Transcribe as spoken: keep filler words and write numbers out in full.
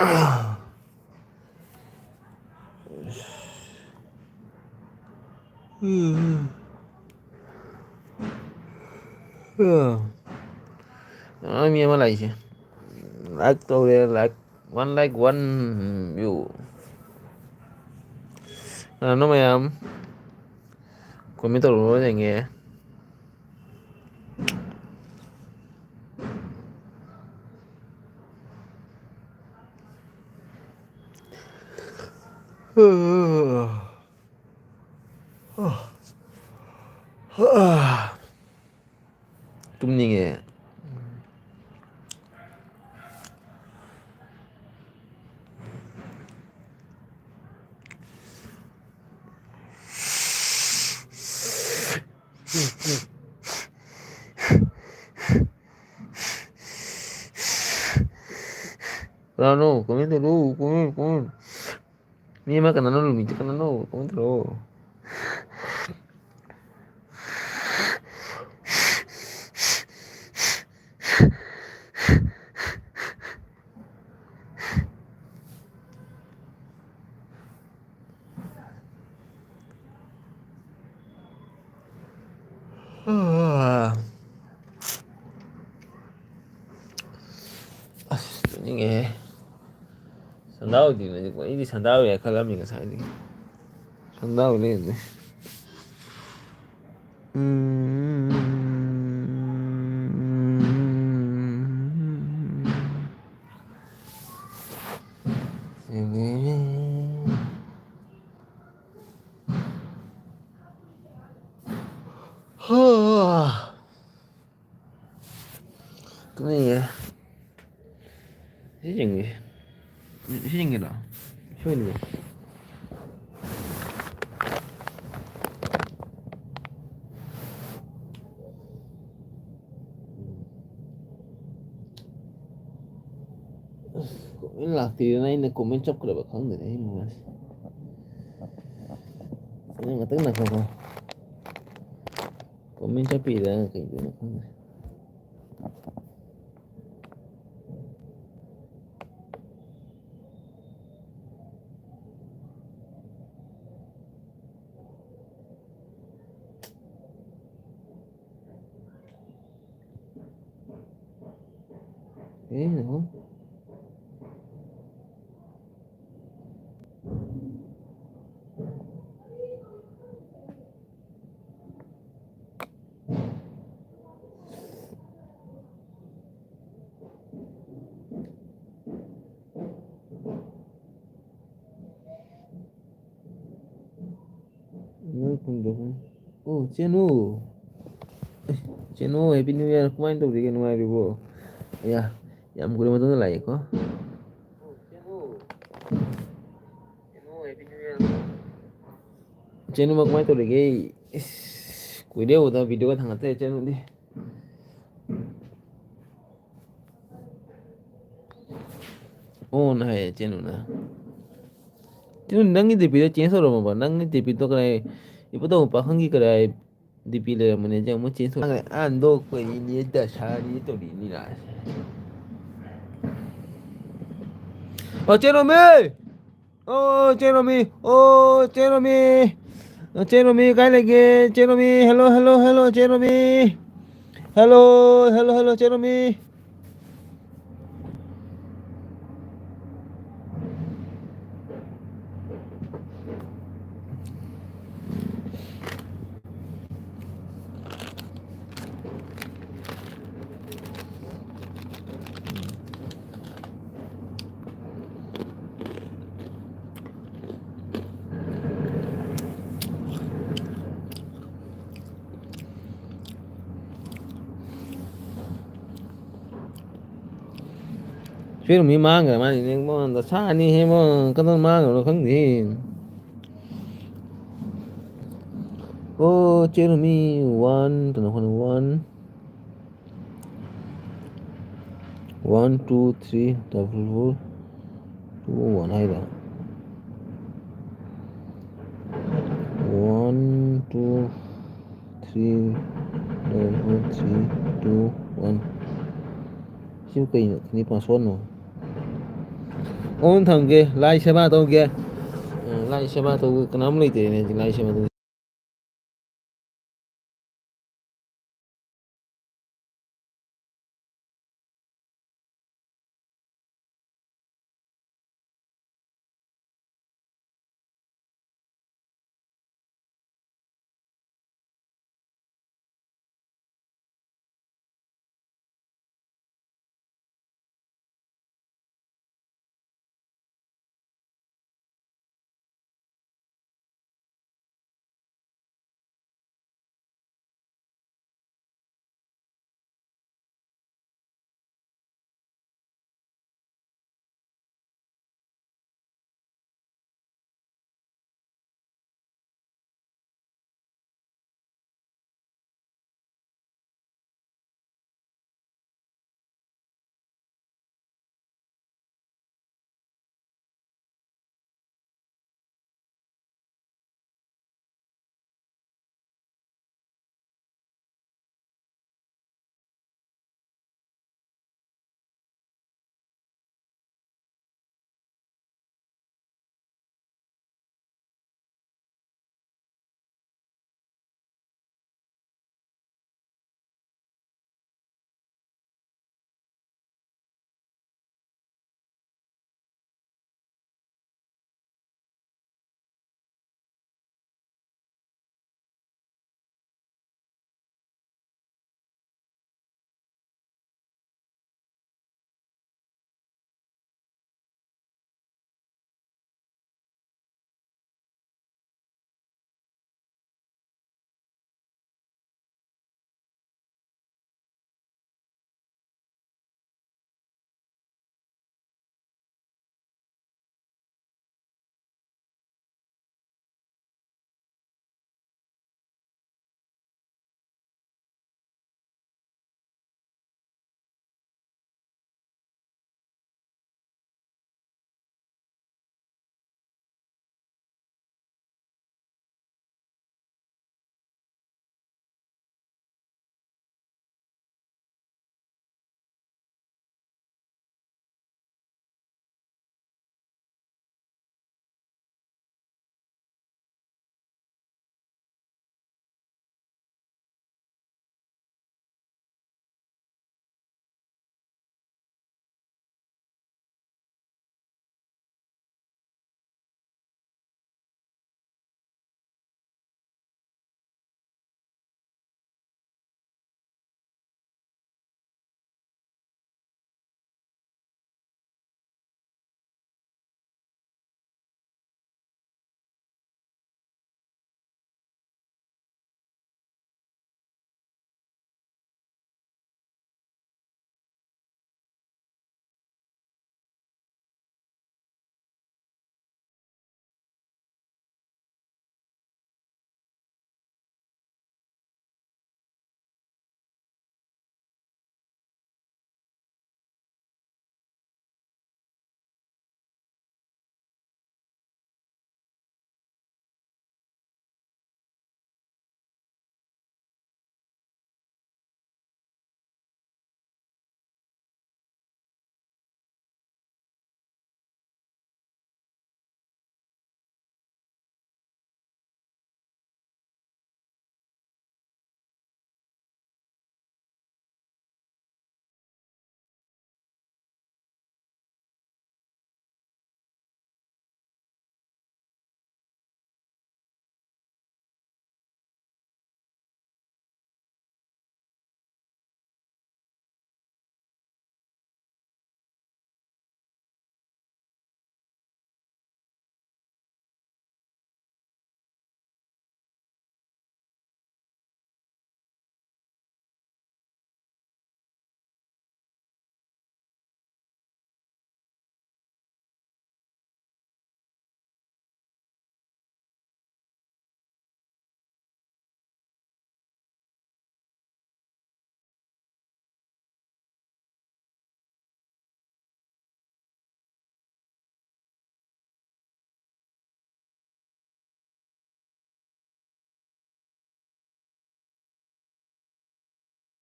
ꯑ, ꯃꯤ ꯑꯃ ꯂꯥꯛꯏꯁꯦ꯫ Like ꯇꯧꯔꯦ, like, one like, one view꯫ ꯀꯅꯥꯅꯣ ꯃꯌꯥꯝ? Comment ꯇꯧꯔꯛꯑꯣ ꯌꯦꯡꯒꯦ꯫ ꯇꯨꯝꯅꯤꯡꯉꯦ꯫ ꯀꯅꯥꯅꯣ? Comment ꯇꯧꯔꯛꯑꯣ, comment, comment꯫ ꯃꯤ ꯑꯃ ꯀꯅꯥꯅꯣ ꯂꯨꯝꯃꯤꯁꯦ? ꯀꯅꯥꯅꯣ? Comment ꯇꯧꯔꯛꯑꯣ꯫ ꯑꯁ, ꯇꯨꯝꯅꯤꯡꯉꯦꯍꯦ꯫ ꯁꯟꯗꯥ ꯑꯣꯏꯗꯣꯏꯅꯦ꯫ ꯑꯩꯗꯤ ꯁꯟꯗꯥ ꯑꯣꯏꯔꯦ ꯈꯜꯂꯝꯃꯤ ꯉꯁꯥꯏꯗꯒꯤ꯫ ꯁꯟꯗꯥ ꯑꯣꯏ ꯂꯩꯔꯝꯃꯦ꯫ ꯎꯝ꯫ ꯍꯥ꯫ ꯇꯨꯝꯅꯤꯡꯉꯦ꯫ ꯁꯤ ꯌꯦꯡꯒꯦ꯫ ꯁꯤ ꯌꯦꯡꯒꯦꯔꯣ? ꯁꯤ ꯑꯣꯏꯅ ꯌꯦꯡ-, ꯑꯁ, comment ꯂꯥꯛꯇꯦꯗꯅ ꯑꯩꯅ comment ꯆꯞꯈ꯭ꯔꯕ ꯈꯪꯗꯦꯅꯦ ꯑꯩ ꯃꯉꯥꯁꯦ꯫ ꯑꯩꯅ ꯉꯥꯛꯇꯪ ꯉꯥꯏꯈꯣꯀꯣ꯫ Comment ꯆꯠꯄꯤꯗꯅ ꯀꯩꯗꯣꯏꯅꯣ ꯈꯪꯗꯦ꯫ ꯑꯦ, ꯉꯥꯏꯈꯣ꯫ ꯅꯣꯏ ꯈꯨꯟꯗꯣ꯫ ꯑꯣ, ꯆꯦꯅꯨ꯫ ꯑꯦ, ꯆꯦꯅꯨ, Happy New Year꯫ ꯀꯃꯥꯏꯅ ꯇꯧꯔꯤꯒꯦ? ꯅꯨꯡꯉꯥꯏꯔꯤꯕꯣ? ꯑꯌꯥ, ꯌꯥꯝ ꯀꯨꯏꯔ ꯃꯇꯨꯡꯗ ꯂꯥꯛꯑꯦꯀꯣ꯫ ꯆꯦꯅꯨ, ꯀꯃꯥꯏꯅ ꯇꯧꯔꯤꯒꯦ? ꯏꯁ, ꯀꯨꯏꯔꯦ ꯎꯗꯕ, video ꯒ ꯊꯥꯡꯒꯠꯇꯦ ꯆꯦꯅꯨꯗꯤ꯫ ꯑꯣꯟ ꯍꯥꯏꯌꯦ ꯆꯦꯅꯨꯅ꯫ ꯆꯦꯅꯨ, ꯅꯪꯒꯤ DP ꯗꯣ change ꯇꯧꯔꯝꯃꯕ? ꯅꯪꯒꯤ DP ꯗꯣ ꯀꯗꯥꯏ, ꯏꯕꯨꯙꯧ ꯄꯥꯈꯪꯒꯤ ꯀꯗꯥꯏ DP ꯂꯩꯔꯝꯕꯅꯦ? ꯆꯦ, ꯑꯃꯨꯛ change ꯇꯧ꯫ ꯑꯍꯟꯗꯣꯛꯄ ꯏꯅꯦ ꯗꯁꯥꯅꯤ ꯇꯧꯔꯤꯅꯤ ꯂꯥꯁ꯫ ꯑꯣ, ꯆꯦꯅꯨꯃꯤ! ꯑꯣ, ꯆꯦ ꯔꯣꯃꯤ! ꯑꯣ, ꯆꯦ ꯔꯣꯃꯤ! ꯑꯣ, ꯆꯦ ꯔꯣꯃꯤ, ꯀꯥꯏ ꯂꯩꯒꯦ? ꯆꯦ ꯔꯣꯃꯤ, hello, hello, hello, ꯆꯦ ꯔꯣꯃꯤ! Hello, hello, hello, ꯆꯦ ꯔꯣꯃꯤ! ꯆꯦ ꯔꯣꯃꯤ ꯃꯥꯡꯈ꯭ꯔ ꯃꯥꯅꯤꯅꯦ, ꯃꯉꯣꯟꯗ ꯁꯥꯅꯤꯍꯦ, ꯃꯉꯣꯟꯗ ꯀꯗꯧ ꯃꯥꯡꯈ꯭ꯔꯕꯅꯣ ꯈꯪꯗꯦ꯫ ꯑꯣ, ꯆꯦ ꯔꯣꯃꯤ, one, ꯀꯩꯅꯣ, one, one, two, three, double four, two, one ꯍꯥꯏꯔꯣ? One, two, three, double four, three, two, one꯫ ꯁꯤꯕꯨ ꯀꯩꯅꯣ? ꯀꯩꯅꯣ, password ꯅꯣ? ꯑꯣꯟ ꯊꯝꯒꯦ, ꯂꯥꯏ ꯁꯦꯕꯥ ꯇꯧꯒꯦ꯫ ꯑ, ꯂꯥꯏ ꯁꯦꯕꯥ ꯇꯧꯕ ꯀꯅꯥꯝ ꯂꯩꯇ꯭ꯔꯦꯅꯦ ꯍꯧꯖꯤꯛ, ꯂꯥꯏ ꯁꯦꯕꯥ ꯇꯧꯒꯦ꯫